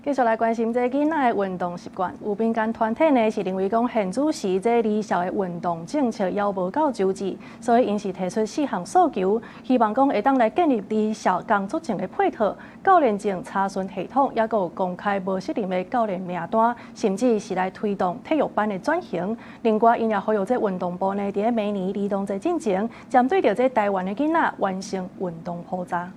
繼續來關心這囡仔的運動習慣，有民間團體呢是認為講現主時這兒少的運動政策猶無夠周至，所以𪜶是提出四項訴求，希望講會當來建立兒少工作證的配套、教練證查詢系統，抑閣有公開無適任的教練名單，甚至是來推動體育班的轉型。另外，𪜶也呼籲這運動部呢，佇明年兒童節進前，針對著這台灣的囡仔完成運動普查。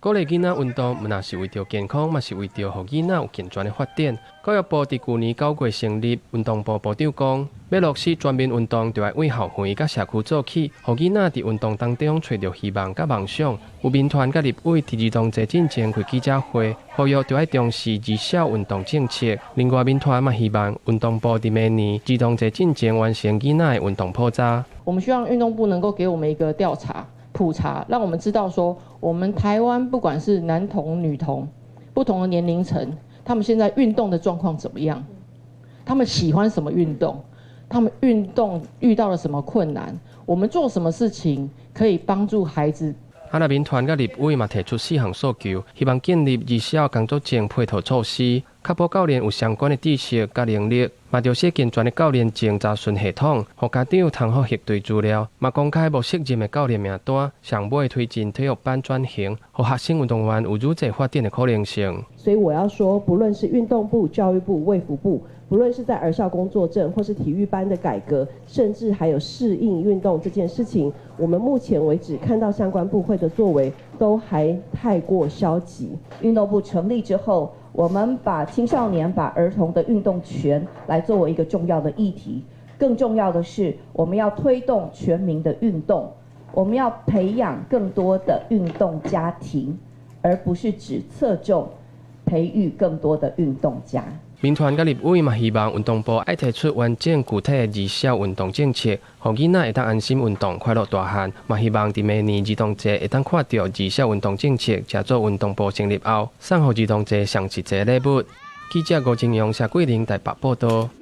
鼓勵囡仔運動，毋但是為著健康，嘛是為著予囡仔有健全的發展。教育部佇舊年9月成立運動部部長講，欲落實全民運動，就愛對校園佮社區做起，予囡仔佇運動當中揣著希望佮夢想。有民團佮立委佇兒童節進前開記者會，呼籲著愛重視兒少運動政策。另外，民團嘛希望運動部佇明年兒童節進前完成囡仔的運動普查。我們希望運動部能夠給我們一個調查普查，讓我們知道說，我們台灣不管是男童、女童，不同的年齡層，他們現在運動的狀況怎麼樣？他們喜歡什麼運動？他們運動遇到了什麼困難？我們做什麼事情可以幫助孩子？啊，若民團佮立委嘛提出四項訴求，希望建立兒少工作證配套措施，確保教練有相關的知識佮能力，嘛著設健全的教練證查詢系統，予家長通好核對資料，嘛公開無適任的教練名單，上尾推進體育班轉型，予學生運動員有愈濟發展的可能性。所以我要說，不論是運動部、教育部、衛福部，不論是在兒少工作證或是體育班的改革，甚至還有適應運動這件事情，我們目前為止看到相關部會的作為都還太過消極。運動部成立之後，我們把青少年、把兒童的運動權來作為一個重要的議題。更重要的是，我們要推動全民的運動，我們要培養更多的運動家庭，而不是只側重培育更多的運動家。民團佮立委嘛希望運動部愛提出完整具體的兒少運動政策，予囡仔會當安心運動、快樂大漢。嘛希望佇明年兒童節會當看著兒少運動政策，成做運動部成立後，送予兒童節上實際禮物。記者吳金陽、謝桂玲台北報道。